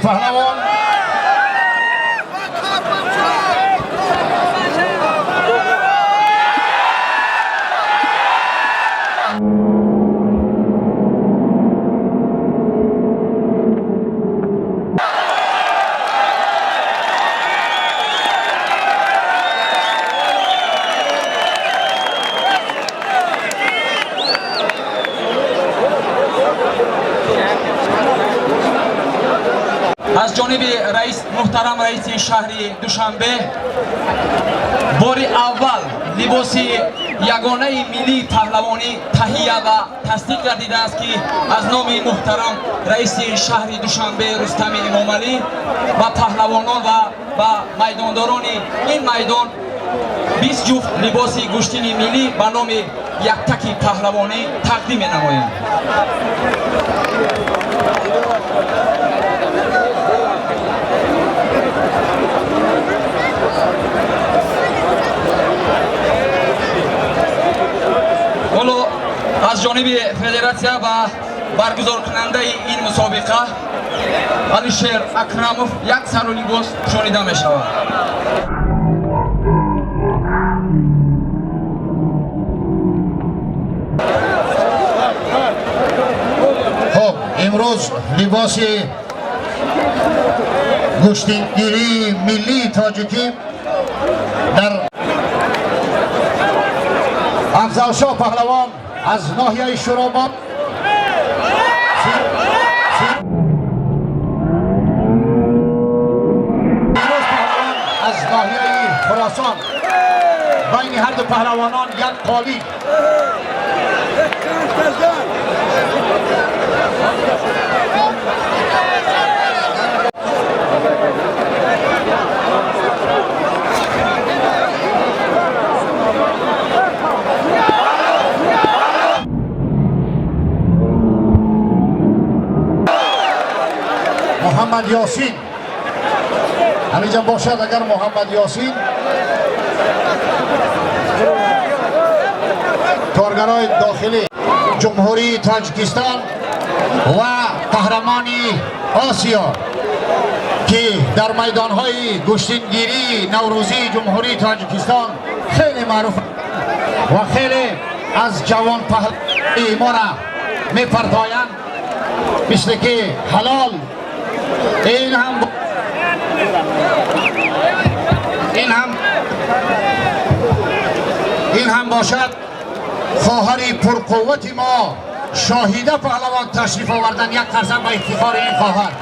Паҳлавон. Аз ҷониби раис, муҳтарам раиси шаҳри Душанбе, бори аввал либоси ягонаи миллии паҳлавонӣ таҳия ва тасдиқ гардидааст, ки аз номи муҳтарам раиси шаҳри Душанбе Рустами Эмомалӣ ба паҳлавонон ва ба майдондорони ин майдон 20 ҷуфт либоси гӯштини миллӣ ба номи яктаки паҳлавонӣ тақдим менамоем. Ҳоло аз ҷониби федератсия ва баргузоркунандаи ин мусобиқа Алишер Акрамов як сару либос пӯшонида мешавад. Хуб, имрӯз либоси гӯштингирии миллии тоҷикӣ дар Афзалшоҳ паҳлавон аз ноҳияи Шӯробод. Фирӯз паҳлавон аз ноҳияи Хуросон. Байни ҳарду паҳлавонон як қолин. Муҳаммад Ёсин ҳаминҷа бошад. Агар Муҳаммад Ёсин, коргарои дохилӣ Ҷумҳурии Тоҷикистон ва қаҳрамони Осиё, ки дар майдонҳои гӯштингирии наврӯзии Ҷумҳурии Тоҷикистон хеле маъруф ва хеле аз ҷавон паҳлавони мора мепартоянд, мисли ки ҳалол. Ин ҳам бошад, хоҳари пурқуввати мо Шоҳида паҳлавон ташриф овардан. Як қарсак ба ифтихори ин хоҳар.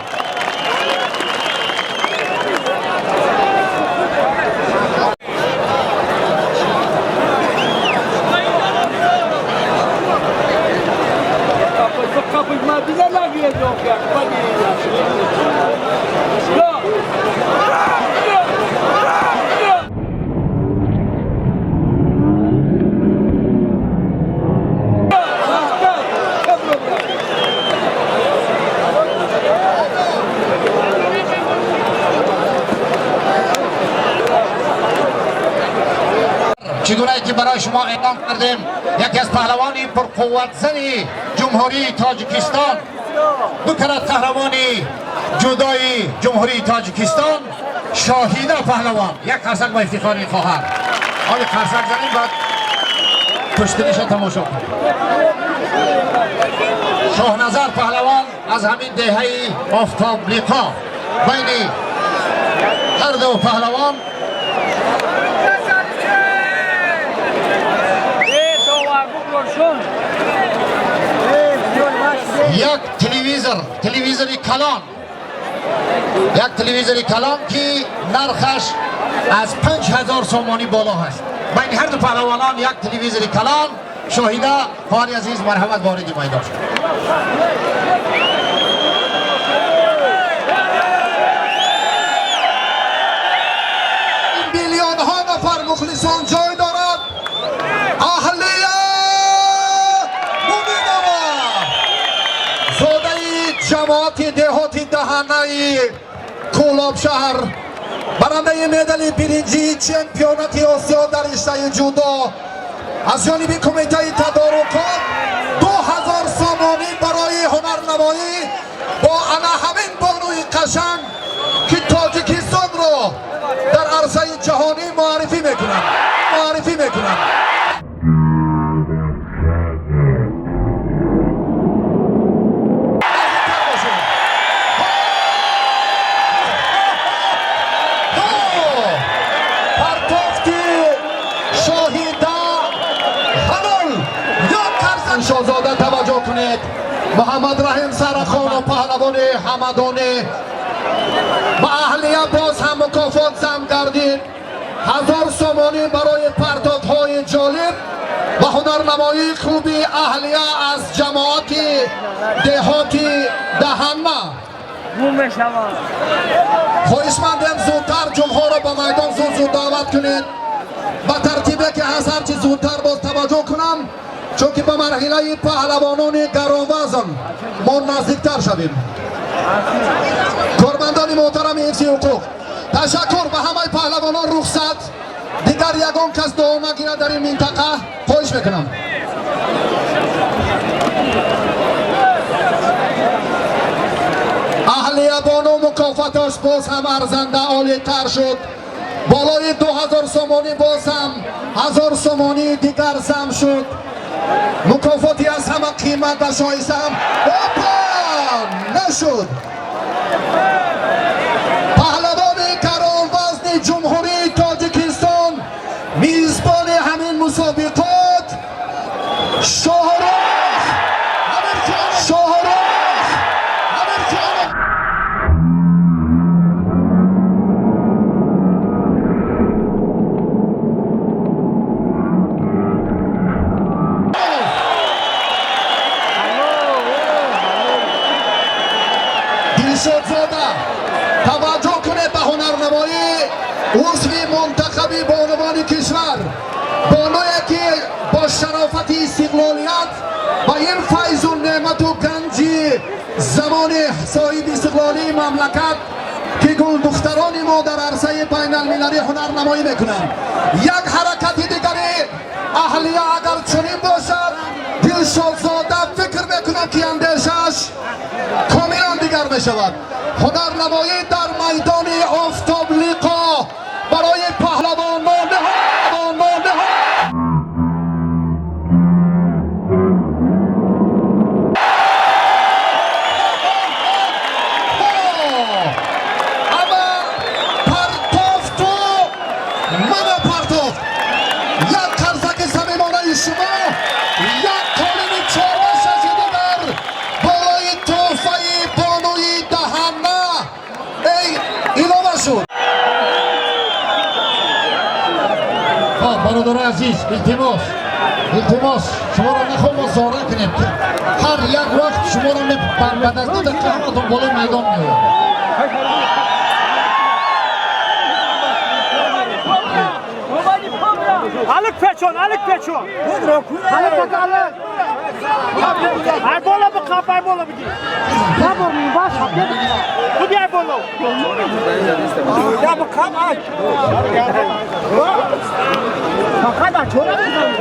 Чӣ гунае ки барои шумо эълон кардем, яке аз паҳлавони пурқувватзани Ҷумҳурии Тоҷикистон, ду карат қаҳрамони ҷудои Ҷумҳурии Тоҷикистон, Шоҳида паҳлавон. Як қарсак ба ифтихори хоҳар. Ҳоли қарсак занем, баъд куштиниша тамошо кунем. Шоҳназар паҳлавон аз ҳамин деҳаи Офтоблиқо. Байни ҳар ду паҳлавон як телевизор, телевизори калон, як телевизори калон, ки нархаш аз 5000 сомонӣ боло ҳаст. Байни ҳар ду паҳлавонон як телевизори калон. Шоҳида хоҳари азиз, марҳамат, вориди майдон шуд. Миллионҳо нафар мухлисон ҷой дорад. Аҳлия Муминова, зодаи ҷамоати деҳоти Даҳанаи Кӯлоб шаҳр, барандаи медали биринҷии чемпионати Осиё дар риштаи ҷудо, аз ҷониби кумитаи тадорукот 2000 сомонӣ барои ҳунарнамоӣ. Бо ана ҳамин бонуи қашанг, ки Тоҷикистонро дар арсаи ҷаҳонӣ муаррифӣ мекунанд, муаррифӣ мекунанд. Наздиктар бошед. Партофти Шоҳида ҳалол як қарзан. Шоҳзода, таваҷҷӯҳ кунед. Муҳаммад Раҳим Сарахонов, паҳлавони Ҳамадонӣ, ба аҳлия боз ҳам мукофот зам гардид: 1000 сомонӣ барои партофтҳои ҷолиб ва ҳунарнамоии хуби аҳлия аз ҷамоати деҳоти Даҳанна. Хоҳишмандем, зудтар ҷумҳурро ба майдон зуд зуд даъват кунед, ба тартибе ки аз ҳарчи зудтар боз таваҷҷӯҳ кунам, чунки ба марҳилаи паҳлавонони гаронвазн мо наздиктар шавем. Кормандони муҳтарами ҳифзи ҳуқуқ, ташаккур ба ҳамаи паҳлавонон. Рухсат, дигар ягон кас дуо нагирад дар ин минтақа, хоҳиш мекунам. Аҳлиябону мукофоташ боз ҳам арзанда, олитар шуд, болои 2000 сомонӣ боз ҳам 1000 сомонии дигар зам шуд. Мукофоти аз ҳама қимат ва шоиста ҳам опа нашуд. Паҳлавони гаронвазни Ҷумҳурии Тоҷикистон, мизбони ҳамин мусобиқот, Шоҳрух, Шоҳрух Амирхонов. Дилшодзода, таваҷҷӯҳ кунед ба ҳунарнамоии узви мунтахаби бонувони кишвар, бонуе ки бо шарофати истиқлолият ва ин файзу неъмату ганҷи замони соҳиби истиқлолии мамлакат, ки гулдухтарони мо дар арсаи байналмилалӣ ҳунарнамоӣ мекунанд. Як ҳаракати дигари аҳлия агар чунин бошад, Дилшодзода, фикр мекунам, ки андешааш комилан дигар мешавад. Ҳунарнамоӣ дар майдони Офтоблиқо барои паҳлавонон. Ама партофту мана партофт, як қарзаки самимонаи шумо, як қолини чорва шаши дигар болои тӯҳфаи бонуи Даҳанна эй илова шуд. Хоб, бародарои азиз, илтимос, илтимос, шуморо нахоҳ мо зора кунем, ҳар як вақт шуморо баъд аз 2 дақиқа ҳаматон болои майдон меояд. Алик печон, алик печон. Алик, алик. Ай бола бқап, ай бола биги. Ту биай боло. Я бқап ай.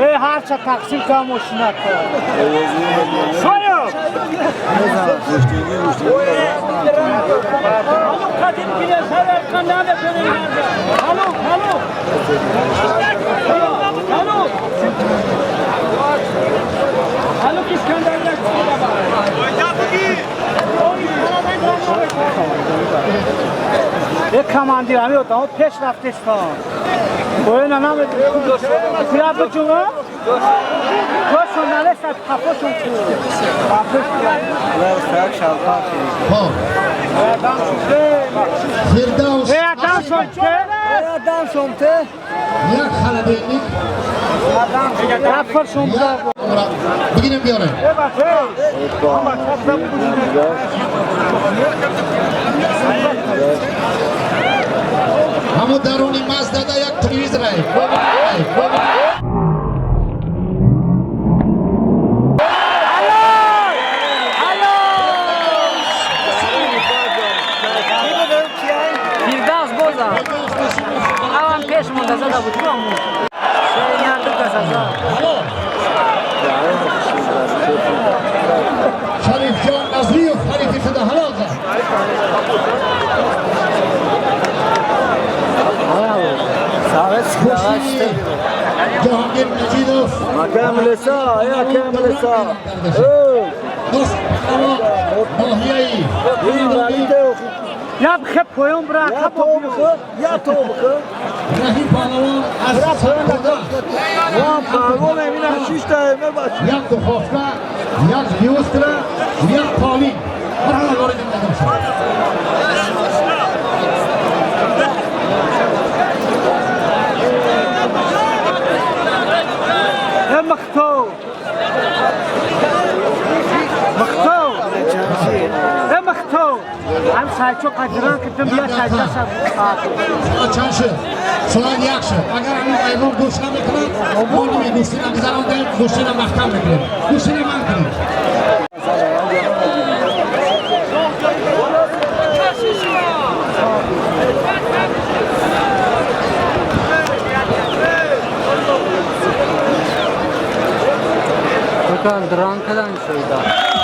Эй, ҳарча тақсим ка мошина ко. Шоё. Алло, алло. Алло. Алло, Искандар. Э, командир, ами одамо пеш рафтестон. Бояна намед. Куя бучума? Кошон налесад, қафошон ку. Хоб, Фирдавс. Э, адам шонте. Адам шонте. Як холодильник. Гаффар шонта. Бигирем, биёрем. Э, бача. Ама Ҳамун даруни Маздада як телевизор. Алло! Алло! Фирдавс боза. Авам пеш монда зада буд. Ку аму. Шеняр ду каса зад. Алло. Шарифҷон Назриев ҳарифи худа ҳалол зад. Гӯштини Ҷаҳонгир Маҷидов дӯст ноҳияи Я бхе поён бира, Раҳим паҳлавон аз Саргода, як духовка, як люстра, як қолин. Марҳамат, вориди майдон шавед. Э Махто! Махто! Э Махто! Ҳам сайчо қадиран кидим я сайча. Соат чанд шуд? Соат 1 шуд. Агар ҳамин айвон гӯш намекунад, мо ними гӯштина гузарондем, гӯштина маҳкам мекунем. Гӯштина ман кунем. Bakın drankadan şurada.